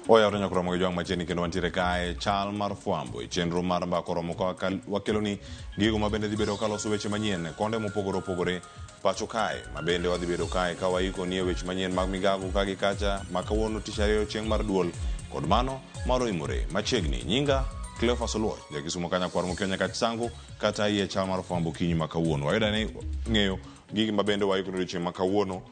Oyawre nyaka romo gi jwang' machiegni kendo wantiere kae chal mar fwambo e chenro mar mbaka oromo ka wakeloni gigo ma bende dhi bedo kaloso weche manyien konde mopogore opogore pacho kae ma bende wadhi bedo kae ka waiko nie weche manyien mag migago ka gi kacha ma kawuono tich ariyo chieng' mar duol kod mano mar oimore machiegni. Nyinga Cleophas Oluoch, jakisumo ka nyakwar Mokio Nyakach Sango kata iye chal mar fwambo kinyi ma kawuono. Wayudo ni ng'eyo gigi ma bende waiko ne odiochieng' ma kawuono.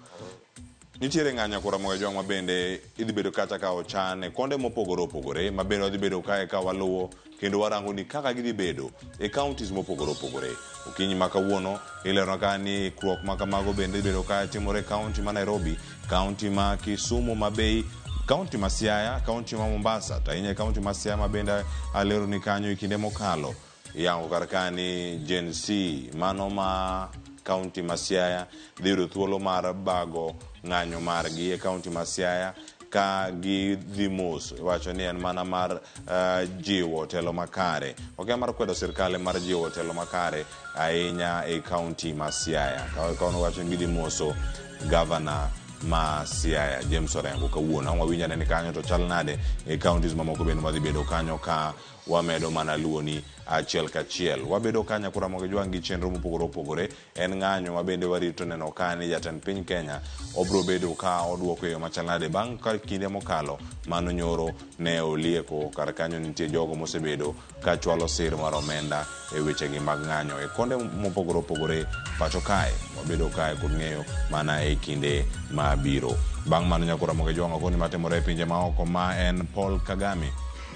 Nitiere ng'anyo kora Ramogi Ajwang' ma bende idhi bedo kacha ka ochan e konde mopogore opogore ma bende wadhi bedo kae ka waluwo kendo warango ni kaka gidhi bedo e counties mopogore opogore. Okinyi ma kawuono ilero ka ni ikruok ma kamago bende dhi bedo ka timore e county ma Nairobi, county ma Kisumu, ma Bay, county ma Siaya, county ma Mombasa, to ahinya e county ma Siaya ma bende alero ni kanyo e kinde mokalo. Iyango kar ka ni Gen Z mano ma kaunti ma Siaya dhi yudo thuolo mar bago ng'anyo margi e kaunti ma Siaya ka gidhi mos. Iwacho ni en mana mar jiwo telo makare. Ok en mar kwedo sirkal, en mar jiwo telo makare ahinya e kaunti ma Siaya. Kono wacho ni gidhi moso gavana ma Siaya James Orengo kawuono. Ang' wawinj ane ni kanyo to chal nade e counties mamoko bende wadhi bedo kanyo ka wamedo mana luwoni achiel kachiel. Wabedo ka nyaka Ramogi Jwang' gi chenro mopogore opogore. En ng'anyo ma bende warito neno ka ni jatend piny Kenya obro bedo ka oduoko e yo machal nade bang' ka kinde mokalo mano nyoro ne olieko kar kanyo nitie jogo mosebedo ka chwalo sir mar omenda e wechegi mag ng'anyo e konde mopogore opogore pacho kae. Wabedo kae kod ng'eyo mana e kinde mabiro. Bang' mano nyaka Ramogi Jwang' okoni matimore e pinje maoko ma en Paul Kagame.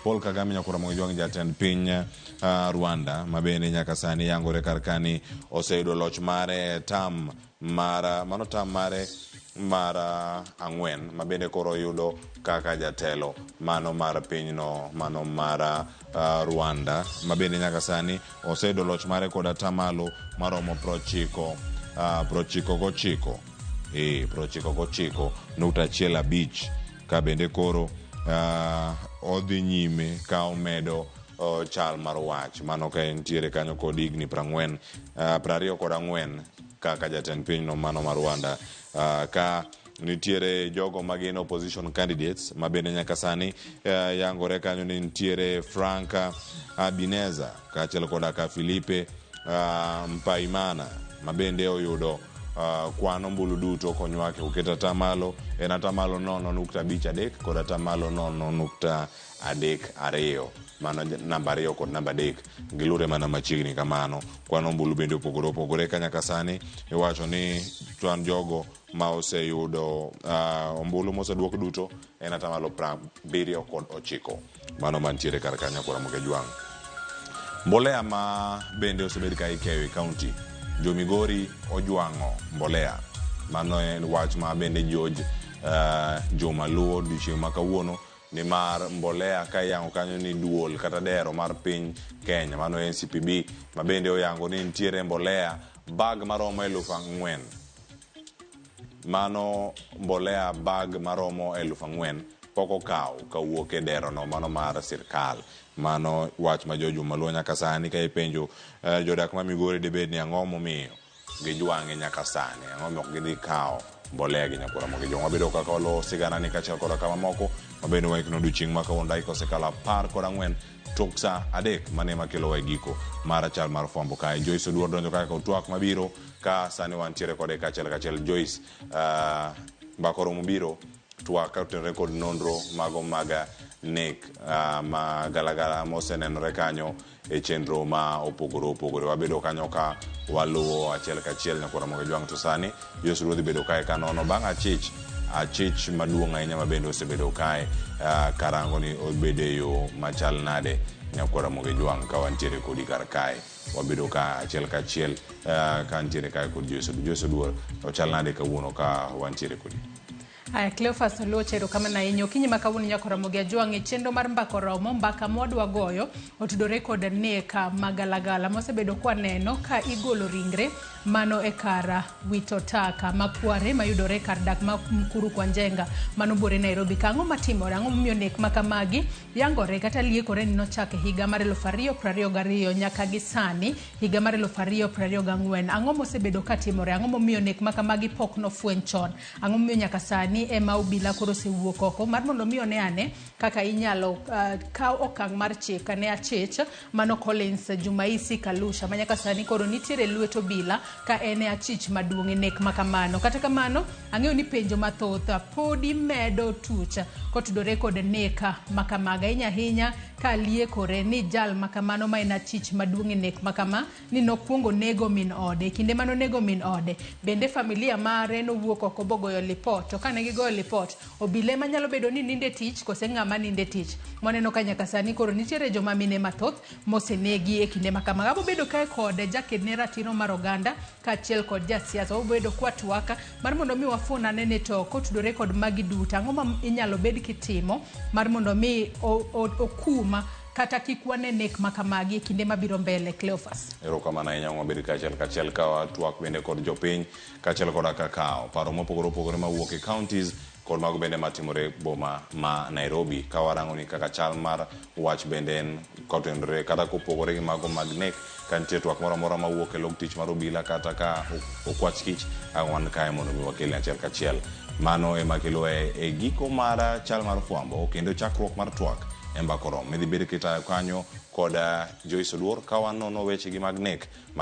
Paul Kagame nyaka Ramogi Jwang' jatend piny Rwanda ma bende nyaka sani yangore kar kani oseyudo loch mare e tam mar mano tam mare mar ang'wen ma bende koro yudo kaka jatelo mano mar pinyno mano mar Rwanda ma bende nyaka sani oseyudo loch mare kod atamalo maromo 99 95.15 ka bende koro odhi nyime ka omedo chal mar wach mano ka entiere kanyo kod higni 24 kaka jatend pinyno mano mar Rwanda ka nitiere jogo magin opposition candidates ma bende nyaka sani yangore kanyo ni nitiere Frank Habineza kaachiel koda ka Philippe Mpayimana ma bende oyudo kwan ombulu duto konywake oket atamalo en atamalo 0.53 kod atamalo 0.32 mano namba 2 kod namba 3 gilure mana machiegni kamano. Kwan ombulu bende opogore opogore ka nyaka sani iwacho ni chwan jogo ma oseyudo ombulu moseduok duto en atamalo 79 mano mantiere kar kanyo kora Ramogi Ajwang'. Mbolea ma bende osebed ka ikeyo e kaunti, jo Migori ojwang'o mbolea. Mano en wach ma bende George Juma luwo odiochieng' ma kawuono nimar mbolea ka iyango kanyo ni duol kata dero mar piny Kenya mano NCPB ma bende oyango ni nitiere mbolea bag maromo 4,000. Mano mbolea bag maromo 4,000 pok okaw kawuok e derono mano mar sirkal. Mano wach ma George Juma luwo nyaka sani ka ipenjo jodak ma Migori dibed ni ang'o momiyo gijwang'e nyaka sani, ang'o momiyo ok gidhi kawo mbolea gi nyakwar Ramogi Jwang'. Wabedo kaka waluwo sigana ni kaachiel koda kama moko ma bende waikno odiochieng' ma kawuono dakika osekalo 14 tok sa 3 mane makelowa e giko mar chal mar fwambo kae. Joyce Oduor donjo kaka otwak mabiro ka sani wantiere kode kaachiel kachiel. Joyce, mbaka oromo biro twak ka otenore kod nonro mago mag nek ma galagala mosenenore kanyo e chenro ma opogore opogore. Wabedo kanyo ka waluwo achiel kachiel nyakwar Ramogi Jwang' to sani Joyce Oduor dhi bedo kae ka nono bang' achich achich maduong' ahinya ma bende osebedo kae karango ni obedo e yo machal nade nyakwar Ramogi Jwang' ka wantiere kodi kar kae. Wabedo ka achiel kachiel ka ntiere kae kod Joyce Oduor. Joyce Oduor ochal nade kawuono ka wantiere kodi? Aya, Cleophas Oluoch, erokamano ahinya. Okinyi ma kawuono nyaka Ramogi Ajwang' e chenro mar mbaka oromo, mbaka mwadwa goyo otudore kod nek magalagala mosebedo kwaneno ka igolo ringre mano e kar wito taka makware mayudore e kar dak ma Mukuru kwa Njenga mano buore Nairobi. Ka ang'o matimore? Ang'o momiyo nek ma kamagi yangore kata liekore ni nochak e higa mar 2022 nyaka gi sani higa mar 2024? Ang'o mosebedo katimore? Ang'o momiyo nek ma kamagi pok nofweny chon? Ang'o momiyo nyaka sani sani ema obila koro osewuok oko mar mondo mi one ane kaka inyalo kaw okang' mar chik ne achich mano Collins Jumaisi Kalusha ma nyaka sani koro nitiere lwet obila ka en e achich maduong' e nek ma kamano. Kata kamano, ang'eyo ni penjo mathoth podi medo tuch kotudore kod nek ma kamaga, ahinya ahinya ka liekore ni jal ma kamano ma en achich maduong' e nek ma kama ni nokwongo nego min ode. E kinde mane onego min ode, bende familia mare nowuok oko bogoyo lipot. To kane gigoyo lipot, obila ema nyalo bedo ni ninde tich kose ng'ama ninde tich. Waneno ka nyaka sani koro nitiere joma mine mathoth mosenegi e kinde ma kamago. Abo bedo kae kod jaked ne ratiro mar oganda kaachiel kod jasiasa. Wabo bedo kwatwak mar mondo mi wafun ane ni to kotudore kod magi duto, ang'o ma inyalo bed kitimo mar mondo mi okum kata kik wane nek ma kamagi e kinde mabiro mbele. Cleophas. Erokamano ahinya wabed kaachiel kachiel ka watwak bende kod jopiny kaachiel koda kakao paro mopogore opogore mawuok e counties kod mago bende matimore boma ma Nairobi ka warango ni kaka chal mar wach bende en kotenore kata kopogore gi mago mag nek ka nitie twak moro amora mawuok e log tich mar obila kata ka okwach kich ang' wan kae mondo mi wakelni achiel kachiel. Mano ema kelo e giko mar chal mar fwambo kendo chakruok mar twak e Mbaka Oromo. Midhi bed kitayo kanyo kod Joyce Oduor ka wanono weche gi mag nek mag.